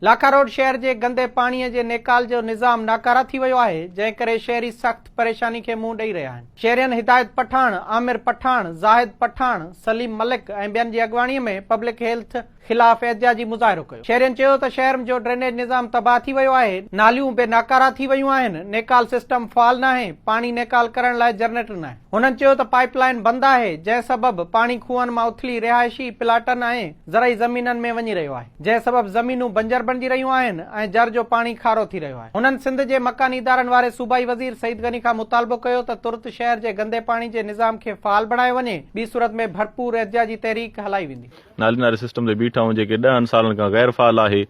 Lakha road شهر جي گندي پاڻي جي نيڪال جو نظام ناڪاره ٿي ويو آهي، جنهن ڪري شهري سخت پريشاني کي منهن ڏئي رهيا آهن. شهرين هدايت پٺاڻ، عامر پٺاڻ، زاهد پٺاڻ، سليم ملڪ ۽ ٻين جي اڳواڻي ۾ پبلڪ هيلٿ خلاف احتجاجي مظاهرو ڪيو. شهرين چيو ته شهر جو ڊرينيج نظام تباهه ٿي ويو آهي، ناليون به ناڪاره ٿي ويون آهن، نيڪال سسٽم فعال ناهي، پاڻي نيڪال ڪرڻ لاء جنريٽر ناهي. هنن چيو ته پائيپ لائين بند آهي، جنهن سبب پاڻي کوهن مان اٿلي رهائشي پلاٽن ۽ زرعي زمينن ۾ وڃي رهيو آهي، جنهن سبب زمينون بنجر بڻجي رهيون آهن ۽ جر جو پاڻي کارو ٿي رهيو آهي. هنن سنڌ جي مڪاني ادارن واري صوبائي وزير سعيد غني کان مطالبو ڪيو ته ترت شهر جي گندي پاڻي جي نظام کي فعال بڻايو وڃي، ٻي صورت ۾ ڀرپور احتجاجي تحريڪ هلائي ويندي. نالين واري سسٽم تي بيٺا آهيون جيڪي ڏهن سالن کان غير فعال آهي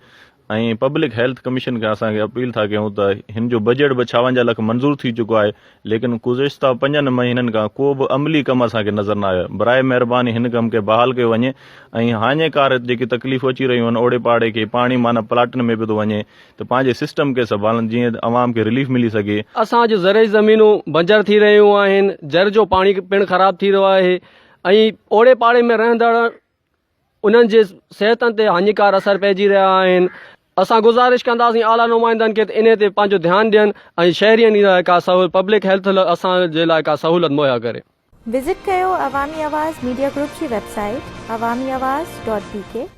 ۽ پبلڪ هيلٿ ڪميشن کي اسان کي اپيل ٿا ڪيون ته هن جو بجيٽ به ڇاونجاهه لک منظور ٿي چڪو آهي ليڪن گذشته پنجن مهينن کان ڪو به عملي ڪم اسان کي نظر نه آيو آهي براء مهرباني هن ڪم کي بحال ڪيو وڃي ۽ هاڃيڪار جيڪي تڪليفون اچي رهيون آهن اوڙي پاڙي کي پاڻي معنيٰ پلاٽن ۾ به ٿو وڃي ته پنهنجي سسٽم کي سنڀالن جيئن عوام کي رليف ملي سگهي. اسان جون زرعي زمينون بنجر ٿي رهيون آهن جر جو پاڻي پڻ خراب ٿي رهيو آهي ۽ اوڙي پاڙي ۾ رهندڙ انهن جي صحتن تي هاڃيڪار اثر پئجي رهيا آهن اسان گذارش ڪنداسين اعليٰ نمائندن کي ته انهي تي پنهنجو ڌيان ڏين ۽ شهرين لاء ڪا سهولت پبلڪ هيلٿ اسان جي لاء ڪا سهولت مهيا ڪري. وزٽ ڪيو عوامي آواز ميڊيا گروپ جي website Awami Awaz dot B K.